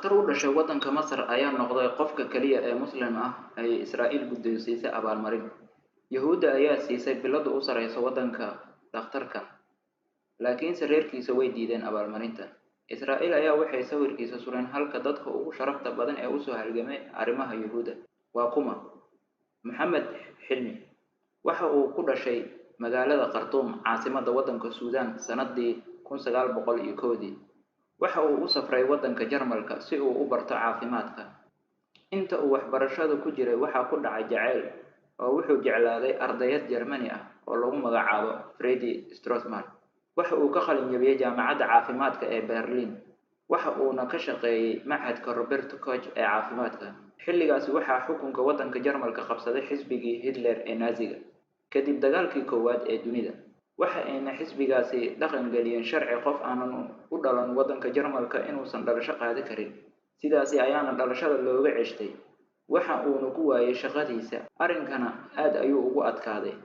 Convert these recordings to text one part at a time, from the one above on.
Dhakhtar u dhashay waddanka Masar ayaa noqday qofka kaliya ee Muslim ah ay Israa'iil guddoonsiisay abaalmarin. Yuhuudda ayaa siisay bilada u sarreysa waddanka dhakhtarkan, laakiinse reerkiisa way diideen abaalmarinta. Israa'iil ayaa waxay sawirkiisa sureen halka dadka ugu sharafta badan ee usoo halgamay arrimaha Yuhuudda. Waa kuma? Maxamed Xilmi waxa uu ku dhashay magaalada Khartoum, caasimadda waddanka Suudaan, sanadii 1901dii. Waxa uu u safray waddanka Jarmalka si uu u barto caafimaadka. Inta uu waxbarashada ku jiray waxaa ku dhacay jacayl, oo wuxuu jeclaaday ardayad Jermani ah oo lagu magacaabo Fredi Strossmann. Waxa uu ka qalin jabiyey jaamacadda caafimaadka ee Berlin, waxa uuna ka shaqeeyey machadka Robert Koch ee caafimaadka. Xilligaasi waxaa xukunka waddanka Jarmalka qabsaday xisbigii Hitler ee Naasiga kadib dagaalkii koowaad ee dunida. Waxa ayna xisbigaasi dhaqan geliyeen sharci qof aanan u dhalan waddanka Jarmalka inuusan dhalasho qaadi karin. Sidaasi ayaana dhalashada looga ceshtay, waxa uuna ku waayey shaqadiisa. Arrinkana aad ayuu ugu adkaaday.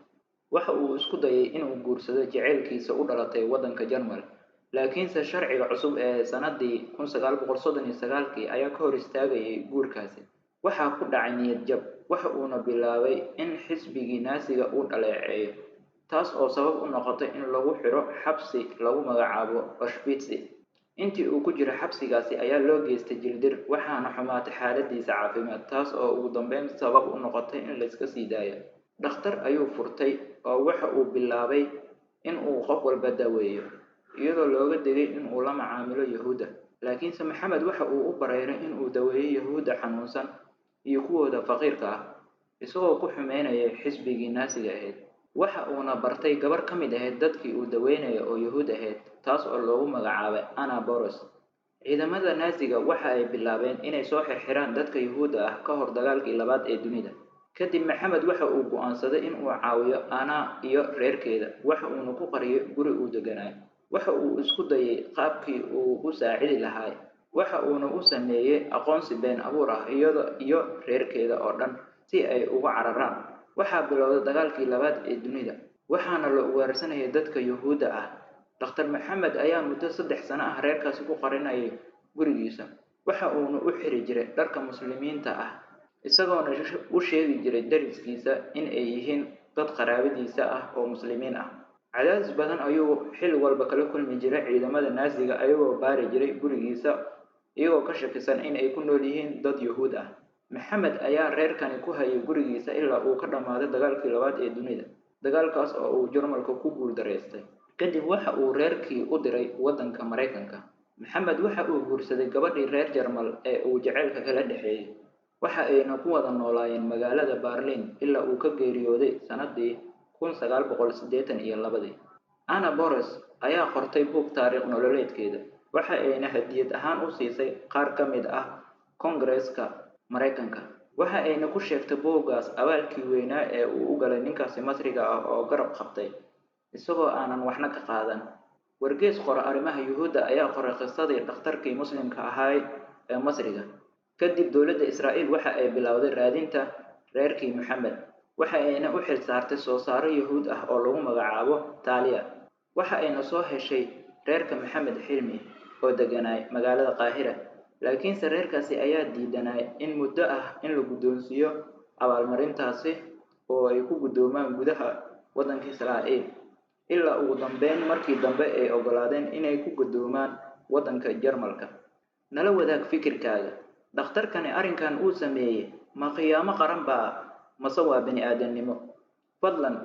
Waxa uu isku dayay inuu guursado jaceylkiisa u dhalatay waddanka Jarmal, laakiinse sharciga cusub ee sanadii 1939kii ayaa ka hor istaagayay guurkaasi. Waxaa ku dhacay niyad jab, waxa uuna bilaabay in xisbigii Naasiga uu dhaleeceeyo, taas oo sabab u noqotay in lagu xiro xabsi lagu magacaabo Auschwitz. Intii uu ku jiro xabsigaasi ayaa loo geystay jildir, waxaana xumaatay xaaladiisa caafimaad, taas oo ugu dambeyn sabab u noqotay in la iska sii daayo. Dhakhtar ayuu furtay oo waxa uu bilaabay in uu qof walba daweeyo, iyadoo looga digay in uu la macaamilo Yuhuudda. Laakiinse Maxamed waxa uu u bareeray in uu daweeyo Yuhuudda xanuunsan iyo kuwooda faqiirka ah, isagoo ku xumeynaya xisbigii Naasiga ahayd. Waxa uuna bartay gabar ka mid ahayd dadkii uu daweynayay oo Yuhuud ahayd, taas oo loogu magacaabay Anna Boros. Ciidamada Naasiga waxa ay bilaabeen inay soo xirxiraan dadka Yuhuudda ah ka hor dagaalkii labaad ee dunida. Kadib Maxamed waxa uu go'aansaday in uu caawiyo Anna iyo reerkeeda, waxa uuna ku qariyay guri uu deganaa. Waxa uu isku dayay qaabkii uu u saacidi lahaa, waxa uuna u sameeyey aqoonsi been abuur ah iyada iyo reerkeeda oo dhan si ay uga cararaan. Waxaa bilowday dagaalkii labaad ee dunida, waxaana la ugaarsanayay dadka Yuhuudda ah. Dhakhtar Maxamed ayaa muddo 3 sano ah reerkaasi ku qarinayay gurigiisa, waxa uuna u xiri jiray dharka muslimiinta ah, isagoona u sheegi jiray dariskiisa in ay yihiin dad qaraabadiisa ah oo muslimiin ah. Cadaadis badan ayuu xil walba kala kulmi jiray ciidamada Naasiga, ayagoo baari jiray gurigiisa iyagoo ka shakisan in ay ku nool yihiin dad Yuhuud ah. Maxamed ayaa reerkani ku hayay gurigiisa ilaa uu ka dhammaaday dagaalkii labaad ee dunida, dagaalkaas oo uu Jarmalka ku guuldareystay. Kadib waxa uu reerkii u diray waddanka Maraykanka. Maxamed waxa uu guursaday gabadhii reer Jarmal ee uu jaceylka kala dhexeeyey, waxa ayna ku wada noolaayeen magaalada Berlin ilaa uu ka geeriyooday sanadii 1982dii. Anna Boros ayaa qortay buug taariikh nololeedkeeda, waxa ayna hadiyad ahaan u siisay qaar ka mid ah Koongareeska Maraykanka. Waxa ayna ku sheegtay buuggaas abaalkii weynaa ee uu u galay ninkaasi Masriga ah oo garab qabtay, isagoo aanan waxna ka qaadan. Wargeys qora arrimaha Yuhuudda ayaa qoray qisadii dhakhtarkii Muslimka ahaa ee Masriga. Kadib dowladda Israa'iil waxa ay bilowday raadinta reerkii Maxamed, waxa ayna u xil saartay soo saaro Yuhuud ah oo lagu magacaabo Taaliya. Waxa ayna soo heshay reerka Maxamed Xilmi oo deganaa magaalada Qaahira, laakiinse reerkaasi ayaa diidanay in muddo ah in la guddoonsiiyo abaalmarintaasi oo ay ku guddoomaan gudaha waddanka Israa'iil, ilaa ugu dambeyn markii dambe ay oggolaadeen inay ku guddoomaan waddanka Jarmalka. Nala wadaag fikirkaaga. Dhakhtarkani arrinkan uu sameeyey ma khiyaamo qaran baa mase waa bini'aadamnimo? Fadlan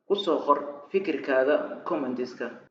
ku soo qor fikirkaaga comments-ka.